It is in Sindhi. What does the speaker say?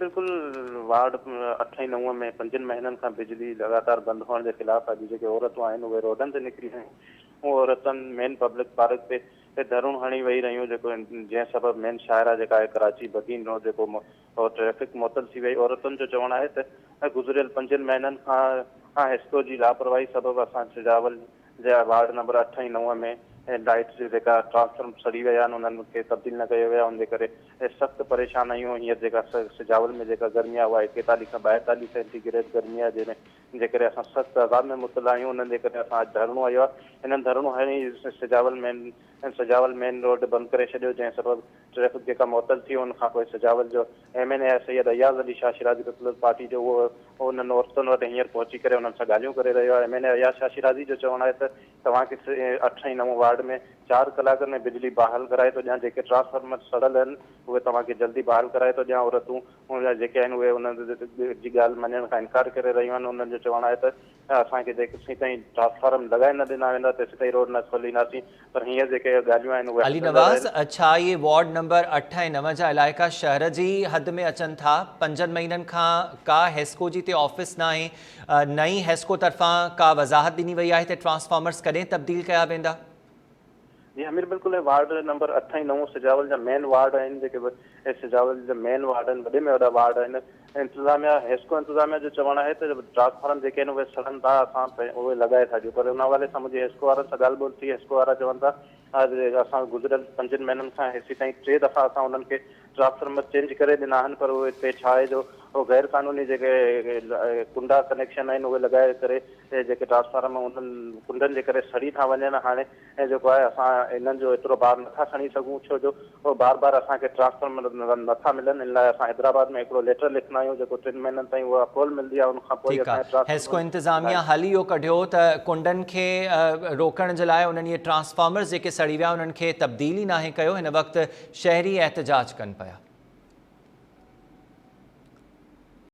بلڪل وارڊ اٺ ۽ نو ۾ پنجن مهينن کان بجلي لڳاتار بند هئڻ جي خلاف اڄ جيڪي عورتون آهن اهي روڊن تي نڪري آيون اهي عورتن مين پبلڪ پارڪ تي ڌرڻو هڻي ويهي رهيون جيڪو جنهن سبب مين شاهراهه جيڪا آهي ڪراچي بدين روڊ جيڪو اهو ٽريفڪ معطل ٿي وئي عورتن جو چوڻ آهي ته گذريل پنجن مهينن کان حيسڪو جي لاپرواهي سبب اسان سجاول جا وارڊ نمبر اٺ ۽ نو ۾ لائيٽ جي جيڪا ٽرانسفارم سڙي ويا آهن انهن کي تبديل نه ڪيو ويو آهي ان جي ڪري سخت پريشان آهيون هينئر جيڪا سجاول ۾ جيڪا گرمي آهي اها ايڪيتاليهه کان ٻائيتاليهه سينٽي گريڊ گرمي آهي جنهن ۾ جي ڪري اسان سخت عذاب ۾ مبتلا آهيون انهن جي ڪري اسان اڄ ڌرڻو هنيو آهي انهن ڌرڻو هڻي سجاول مين سجاول مين روڊ بند ڪري ڇڏيو جنهن سبب ٽريفڪ جيڪا معطل ٿي ان کان پوء سجاول جو ايم اين اي آهي سيد اياز علي شاهه شيرازي پيپلز پارٽي جو اهو انهن عورتن وٽ هينئر پهچي ڪري انهن سان ڳالهيون ڪري رهيو آهي. ايم اين اي اياز شاهه شيرازي جو چوڻ آهي ته توهان کي اٺ ۽ نو وارڊ ۾ چار ڪلاڪن ۾ بجلي بحال ڪرائي ٿو ڏيان جيڪي ٽرانسفارمر سڙيل آهن اهي توهان کي جلدي بحال ڪرائي ٿو ڏيان عورتون جيڪي آهن اهي انهن جي ڳالهه مڃڻ کان انڪار ڪري رهيون آهن انهن جو چوڻ آهي ته اسان کي جيسين تائين ٽرانسفارم لڳائي نه ڏنا ويندا تيسين تائين روڊ نه کولينداسين پر هينئر جيڪي ڳالهيون آهن اهي علي نواز، ڇا اهي وارڊ نمبر اٺ ۽ نو جا علائقا شهر جي ئي حد ۾ اچن ٿا؟ پنجن مهينن کان ڪا حيسڪو جي تي آفيس ناهي، نه ئي حيسڪو طرفان ڪا وضاحت ڏني وئي آهي ته ٽرانسفارمرز ڪڏهن تبديل ڪيا ويندا؟ جي حمير بلڪل اهي وارڊ نمبر اٺ ۽ نو سجاول جا مين وارڊ آهن جيڪي به سجاول جا مين وارڊ آهن وڏي ۾ وڏا وارڊ آهن انتظاميا حيسڪو انتظاميا جو چوڻ آهي ته ٽرانسفارم جيڪي آهن اهي سڙن ٿا اسان اهي لڳائي ٿا ڏيون پر ان حوالي سان منهنجي حيسڪو وارن سان ڳالهه ٻولهه ٿي حيسڪو وارا چون ٿا اسان گذريل پنجن مهينن کان هيسي تائين ٽي دفعا اسان انهن کي ٽرانسفارمر چينج ڪري ڏنا آهن پر اهي اتي ڇا آهي جو اهي غير قانوني جيڪي ڪنڊا ڪنيڪشن آهن اهي لڳائي ڪري جيڪي ٽرانسفارم انهن ڪنڊن جي ڪري سڙي ٿا وڃن هاڻي ۽ جيڪو آهي اسان انهن جو ايترو بار نٿا کڻي سگهون ڇو جو اهي بار بار اسان کي ٽرانسفارمر نٿا ملن ان لاء اسان حيدرآباد ۾ هڪڙو ليٽر لکندا آهيون جيڪو ٽن مهينن تائين اهو اپروول ملندي آهي ان کان پوء ٺيڪ اسان آهي ٽرانسفارمر حيسڪو انتظاميا حل اهو ڪڍيو ته ڪنڊن کي روڪڻ جي لاء انهن اهي ٽرانسفارمرز جيڪي سڙي ويا انهن کي تبديل ئي ناهي ڪيو هن وقت شهري احتجاج ڪن پيا.